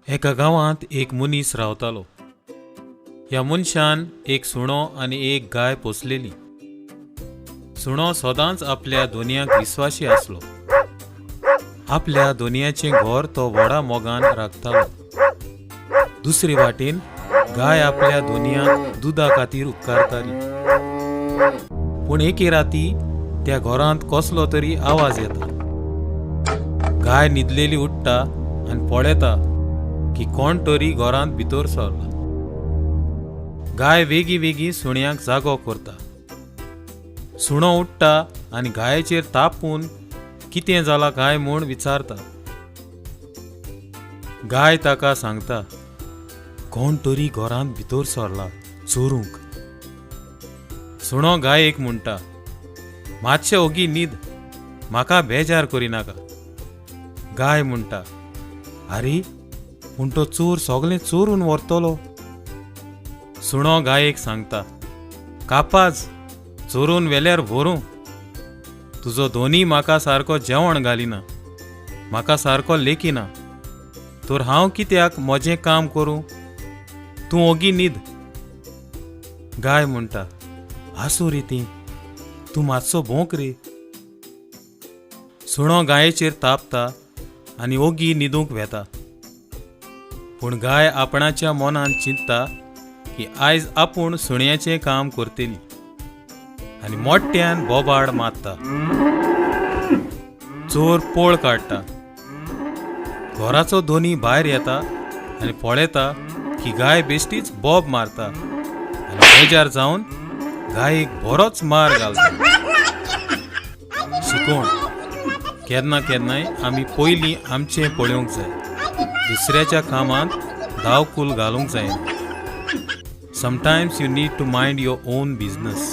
एका गांवांत एक मनीस रावतालो. ह्या मनशान एक सुणो आनी एक गाय पोसलेली. सुणो सदांच आपल्या दोनयांक विस्वाशी आसलो. आपल्या दोनयाचें घर तो व्हडा मोगान राखतालो. दुसरे वाटेन गाय आपल्या दोनयांक दुदा खातीर उपकारताली. पूण एके राती त्या घरांत कसलो तरी आवाज येता. गाय न्हिदलेली उठ्ठा आनी पळयता की कोण तरी घरांत भितर सरला. गाय वेगीं वेगीं सुण्याक जागो करता. सुणो उठ्ठा आनी गायेचेर तापून कितें जालां काय म्हूण विचारता. गाय ताका सांगता, कोण तरी घरांत भितर सरला चोरूंक. सुणो गायेक म्हणटा, मातशें ओगी न्हीद, म्हाका बेजार करिनाका. गाय म्हणटा, आरे पूण तो चोर सगळें चोरून व्हरतलो. सुणो गायेक सांगता, कापाज चोरून व्हेल्यार व्हरूं, तुजो धोनी म्हाका सारको जेवण घालिना, म्हाका सारको लेखिना, तर हांव कित्याक म्हजें काम करूं, तूं ओगी न्हीद. गाय म्हणटा, आसूं रे ती, तूं मातसो भोंक रे. सुणो गायेचेर तापता आनी ओगी न्हिदूंक वेता. पूण गाय आपणाच्या मनान चिंतता की आयज आपूण सुण्याचें काम करतली आनी मोठ्यान बोबाड मारता. चोर पोळ काडटा. घराचो धनी भायर येता आनी पळयता की गाय बेश्टीच बोब मारता आनी बेजार जावन गायेक बरोच मार घालता. शिकोवण, केन्ना केन्नाय आमी पयलीं आमचें पळोवंक जाय, दुसऱ्याच्या कामांत दावकूल घालूंक जायना. Sometimes you need to mind your own business.